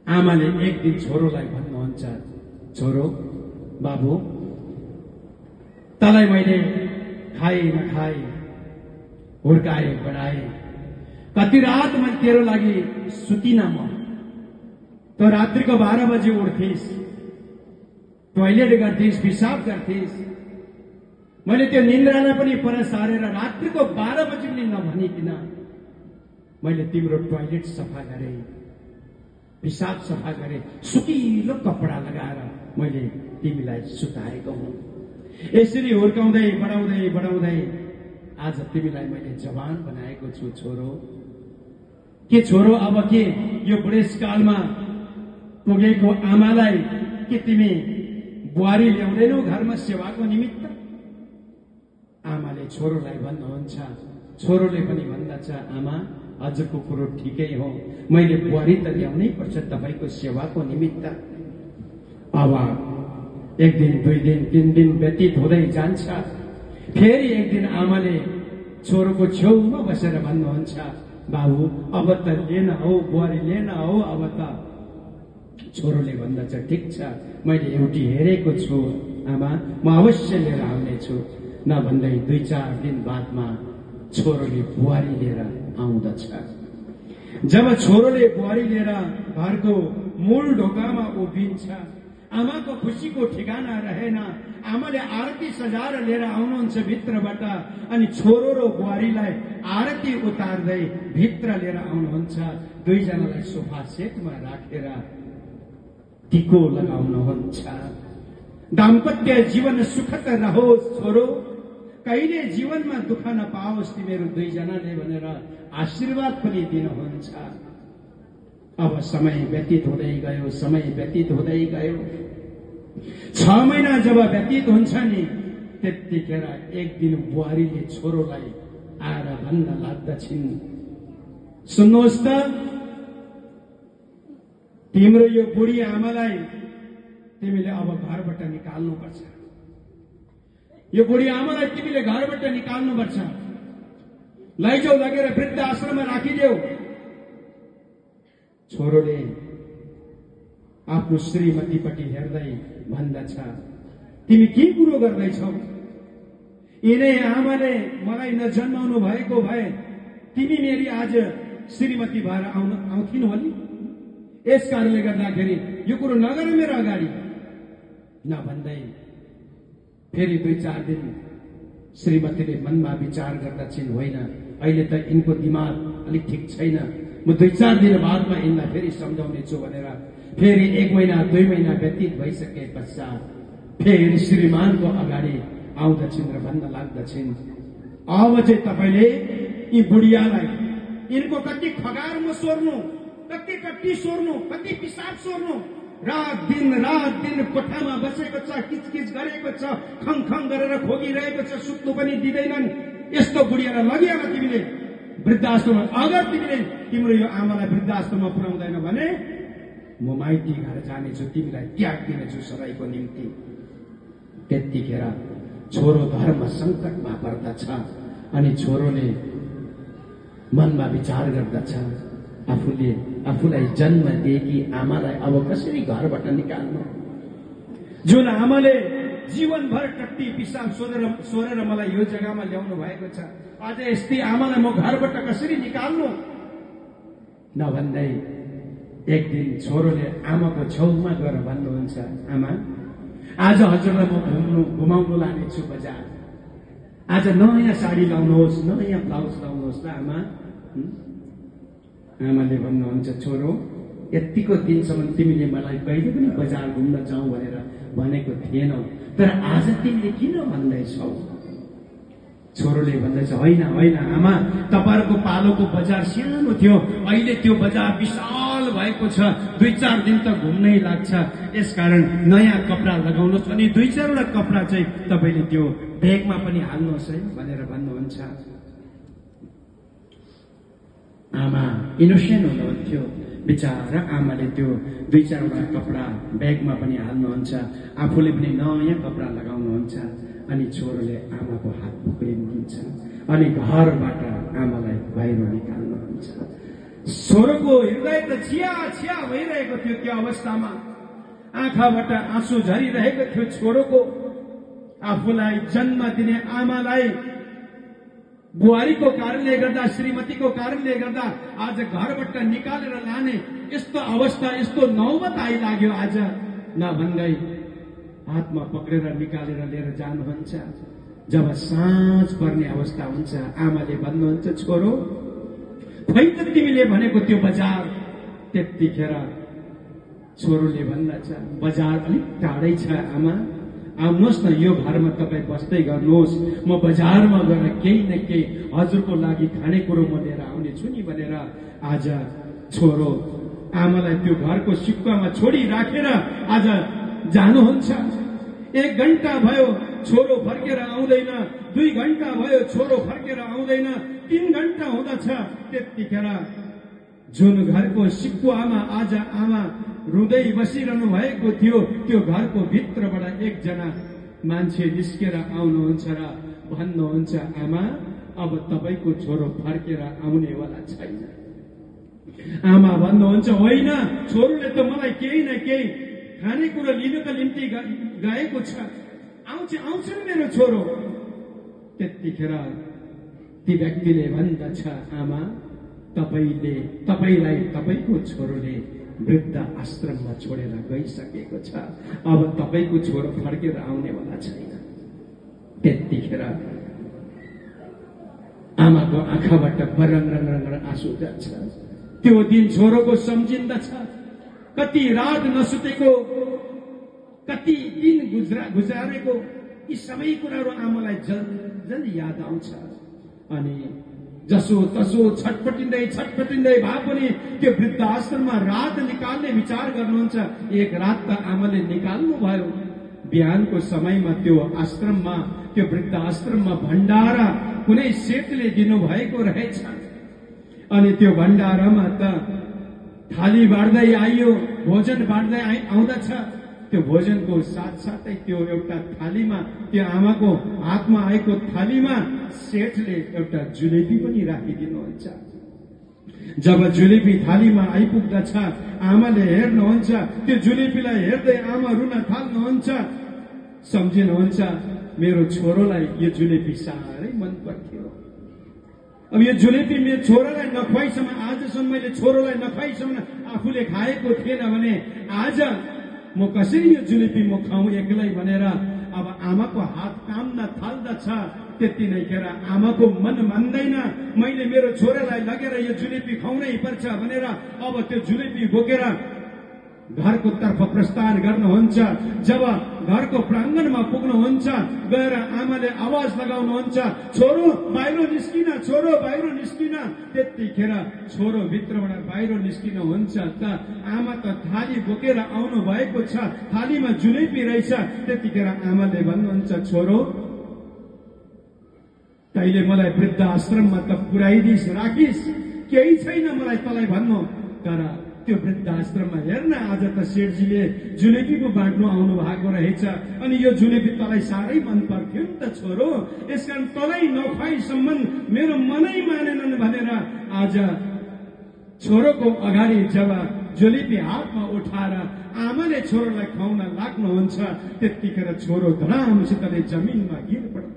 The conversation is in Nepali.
आमाले एक दिन छोरोलाई भन्नुहुन्छ, छोरो बाबु, तँलाई मैले खाए नखाए हुर्काए बढाए, कति रात मैले तेरो लागि सुतिन म, तो रात्रिको 12 बजे उठ्थिस्, टोयलेट गर्थिस्, पिसाब गर्थिस्, मैले त्यो निन्द्रालाई पनि पर सारेर रात्रिको 12 बजे पनि नभनिकन मैले तिम्रो टोयलेट सफा गरे, पिसाब सफा गरे, सुकिलो कपडा लगाएर मैले तिमीलाई सुताएको हुँ। यसरी हुर्काउँदै बढाउँदै बढाउँदै आज तिमीलाई मैले जवान बनाएको छु छोरो। के छोरो अब के यो बुढेसकालमा पुगेको आमालाई के तिमी बुहारी ल्याउँदैनौ घरमा सेवाको निमित्त? आमाले छोरोलाई भन्नुहुन्छ, छोरोले पनि भन्दछ, आमा हजुरको कुरो ठिकै हो, मैले बुहारी त ल्याउनै पर्छ तपाईको सेवाको निमित्त। अब एक दिन, 2 दिन, 3 दिन व्यतीत हुँदै जान्छ। फेरि एक दिन आमाले छोरोको छेउमा बसेर भन्नुहुन्छ, बाबु अब त लिन हो, बुहारी लिन हो अब त। छोरोले भन्दछ, ठिक छ, मैले एउटी हेरेको छु आमा, म अवश्य लिएर आउनेछु। नभन्दै 2-4 दिन बादमा छोरोले बुहारी लिएर आउँदछ। जब छोरोले बुहारी लिएर घरको मूल ढोकामा उभिन्छ, आमाको खुसीको ठिकाना रहेन। आमाले आरती सजाएर लिएर आउनुहुन्छ भित्रबाट, अनि छोरो र बुहारीलाई आरती उतार्दै भित्र लिएर आउनुहुन्छ। 2 जनालाई सोफा सेटमा राखेर टिको लगाउनुहुन्छ। दाम्पत्य जीवन सुखद रहोस् छोरो, कहिले जीवनमा दुःख नपाओस् तिमीहरू 2 जनाले भनेर आशीर्वाद पनि दिनुहुन्छ। अब समय व्यतीत हुँदै गयो, समय व्यतीत हुँदै गयो। 6 महिना जब व्यतीत हुन्छ नि, त्यतिखेर एक दिन बुहारीले छोरोलाई आएर भन्न लाग्दछिन्, सुन्नुहोस् त, तिम्रो यो बुढी आमालाई तिमीले अब घरबाट निकाल्नुपर्छ। यो बुढी आमालाई तिमीले घरबाट निकाल्नुपर्छ। लैजाऊ, लगेर वृद्ध आश्रममा राखिदेऊ। छोरोले आफ्नो श्रीमतीपट्टि हेर्दै भन्दछ, तिमी के कुरो गर्दैछौ? यिनै आमाले मलाई नजन्माउनु भएको भए तिमी मेरी आज श्रीमती भएर आउँथिन् होली। यस कारणले गर्दाखेरि यो कुरो नगर मेरो अगाडि। नभन्दै फेरि 2-4 दिन श्रीमतीले मनमा विचार गर्दछिन्, होइन अहिले त यिनको दिमाग अलिक ठिक छैन, म 2-4 दिन बादमा यिनलाई फेरि सम्झाउने छु भनेर फेरि 1 महिना 2 महिना व्यतीत भइसके पश्चात फेरि श्रीमानको अगाडि आउँदछिन् र भन्न लाग्दछिन्, अब चाहिँ तपाईँले यी बुढियालाई यिनको कति खगार म सोर्नु, कति कट्टी सोर्नु, कति पिसाब सोर्नु, रात दिन कोठामा बसेको छ, किचकिच गरेको छ, खङ गरेर खोगिरहेको छ, सुत्नु पनि दिँदैनन्। यस्तो बुढियालाई लगिहाल तिमीले वृद्धाश्रममा। अगर तिमीले तिम्रो यो आमालाई वृद्धाश्रममा पुर्याउँदैन भने म माइती घर जानेछु, तिमीलाई त्याग दिनेछु सधैँको निम्ति। त्यतिखेर छोरो धर्म संकटमा पर्दछ अनि छोरोले मनमा विचार गर्दछ, आफूलाई जन्म दिएकी आमालाई अब कसरी घरबाट निकाल्नु? जुन आमाले जीवनभर टट्टी पिसाब सोरेर मलाई यो जग्गामा ल्याउनु भएको छ, आज यस्तै आमालाई म घरबाट कसरी निकाल्नु? नभन्दै एक दिन छोरोले आमाको छेउमा गएर भन्नुहुन्छ, आमा आज हजुरलाई म घुमाउनु लानेछु बजार, आज नयाँ साडी लाउनुहोस्, नयाँ ब्लाउज लाउनुहोस् ल आमा। आमाले भन्नुहुन्छ, छोरो यतिको दिनसम्म तिमीले मलाई कहिले पनि बजार घुम्न जाउँ भनेर भनेको थिएनौ, तर आज तिमीले किन भन्दैछौ? छोरोले भन्दैछ, होइन आमा, तपाईहरुको पालोको बजार सानो थियो, अहिले त्यो बजार विशाल भएको छ, 2-4 दिन त घुम्नै लाग्छ, यसकारण नयाँ कपडा लगाउनुहोस् अनि 2-4 वटा कपडा चाहिँ तपाईले त्यो ब्यागमा पनि हाल्नुहोस् है भनेर भन्नुहुन्छ। आमा इनोसेन्ट हुनुहुन्थ्यो, बिचारा आमाले त्यो 2-4 वटा कपडा ब्यागमा पनि हाल्नुहुन्छ, आफूले पनि नयाँ कपडा लगाउनुहुन्छ अनि छोरोले आमाको हात पक्रिनुहुन्छ अनि घरबाट आमालाई बाहिर निकाल्नुहुन्छ। छोरोको हृदय त छिया छिया भइरहेको थियो। त्यो अवस्थामा आँखाबाट आँसु झरिरहेको थियो। छोरोको आफूलाई जन्म दिने आमालाई बुहारीको कारणले गर्दा, श्रीमतीको कारणले गर्दा आज घरबाट निकालेर लाने यस्तो अवस्था, यस्तो नौबत आइलाग्यो। आज नभन्दै हातमा पक्रेर निकालेर लिएर जानुहुन्छ। जब साँझ पर्ने अवस्था हुन्छ, आमाले भन्नुहुन्छ, छोरो खै त तिमीले भनेको त्यो बजार। त्यतिखेर छोरोले भन्दछ, बजार अलिक टाढै छ आमा, आउनुहोस् न, यो घरमा तपाईँ बस्दै गर्नुहोस्, म बजारमा गएर केही न केही हजुरको लागि खानेकुरो म लिएर आउने छु नि भनेर आज छोरो आमालाई त्यो घरको सिक्कामा छोडी राखेर आज जानुहुन्छ। 1 घण्टा भयो छोरो फर्केर आउँदैन, 2 घण्टा भयो छोरो फर्केर आउँदैन, 3 घण्टा हुँदछ। त्यतिखेर जुन घरको सिक्कुवामा आज आमा रुँदै बसिरहनु भएको थियो, त्यो घरको भित्रबाट एकजना मान्छे निस्केर आउनुहुन्छ र भन्नुहुन्छ, आमा अब तपाईको छोरो फर्केर आउनेवाला छैन। आमा भन्नुहुन्छ, होइन, छोरोले त मलाई केही न केही खानेकुरो लिनको निम्ति गएको छ, आउँछ मेरो छोरो। त्यतिखेर ती व्यक्तिले भन्दछ, आमा तपाईलाई तपाईको छोरोले वृद्ध आश्रममा छोडेर गइसकेको छ, अब तपाईको छोरो फर्केर आउनेवाला छैन। त्यतिखेर आमाको आँखाबाट बरङ आँसु जान्छ। त्यो दिन छोरोको सम्झिन्दछ, कति रात नसुतेको, कति दिन गुजारेको, यी सबै कुराहरू आमालाई जल याद आउँछ। अनि जसो तसो छटपटिँदै भए पनि त्यो वृद्ध आश्रममा रात निकाल्ने विचार गर्नुहुन्छ। एक रात त आमाले निकाल्नु भयो। बिहानको समयमा त्यो आश्रममा, त्यो वृद्ध आश्रममा भण्डारा कुनै सेठले दिनुभएको रहेछ। अनि त्यो भण्डारामा त थाली बाँड्दै आइयो, भोजन बाँड्दै आउँदछ। त्यो भोजनको साथसाथै त्यो एउटा थालीमा, त्यो आमाको हातमा आएको थालीमा सेठले एउटा जुलेबी पनि राखिदिनुहुन्छ। जब जुलेबी थालीमा आइपुग्दछ, आमाले हेर्नुहुन्छ, त्यो जुलेबीलाई हेर्दै आमा रुन थाल्नुहुन्छ। सम्झिनुहुन्छ, मेरो छोरोलाई यो जुलेबी साह्रै मन पर्थ्यो। अब यो जुलेबी मेरो छोरालाई नखुवाइसम्म, आजसम्म मैले छोरोलाई नखुवाइसम्म आफूले खाएको थिएन भने आज म कसरी यो जुलेबी म खाउँ एक्लै भनेर अब आमाको हात काम्न थाल्दछ। त्यति नै खेर आमाको मन मान्दैन, मैले मेरो छोरालाई लगेर यो जुलेबी खुवाउनै पर्छ भनेर अब त्यो जुलेबी बोकेर घरको तर्फ प्रस्थान गर्नुहुन्छ। जब घरको प्राङ्गणमा पुग्नुहुन्छ, गएर आमाले आवाज लगाउनुहुन्छ, छोरो बाहिर निस्किन, छोरो बाहिर निस्किन। त्यतिखेर छोरो भित्रबाट बाहिर निस्किन हुन्छ त आमा त थाली बोकेर आउनु भएको छ, थालीमा जुलेबी रहेछ। त्यतिखेर आमाले भन्नुहुन्छ, छोरो तैले मलाई वृद्ध आश्रममा त पुर्याइदिस, राखिस, केही छैन मलाई तलाई भन्नु। तर त्यो वृद्ध आश्रममा हेर्न, आज त सेठजीले जुलेबीको बाँड्नु आउनु भएको रहेछ, अनि यो जुलेबी तलाई साह्रै मन पर्थ्यो नि त छोरो, यसकारण तलाई नखुवाइसम्म मेरो मनै मानेनन् भनेर आज छोरोको अगाडि जब जुलेबी हातमा उठाएर आमाले छोरोलाई खुवाउन लाग्नुहुन्छ, त्यतिखेर छोरो धडामसितले जमिनमा गिर पर्छ।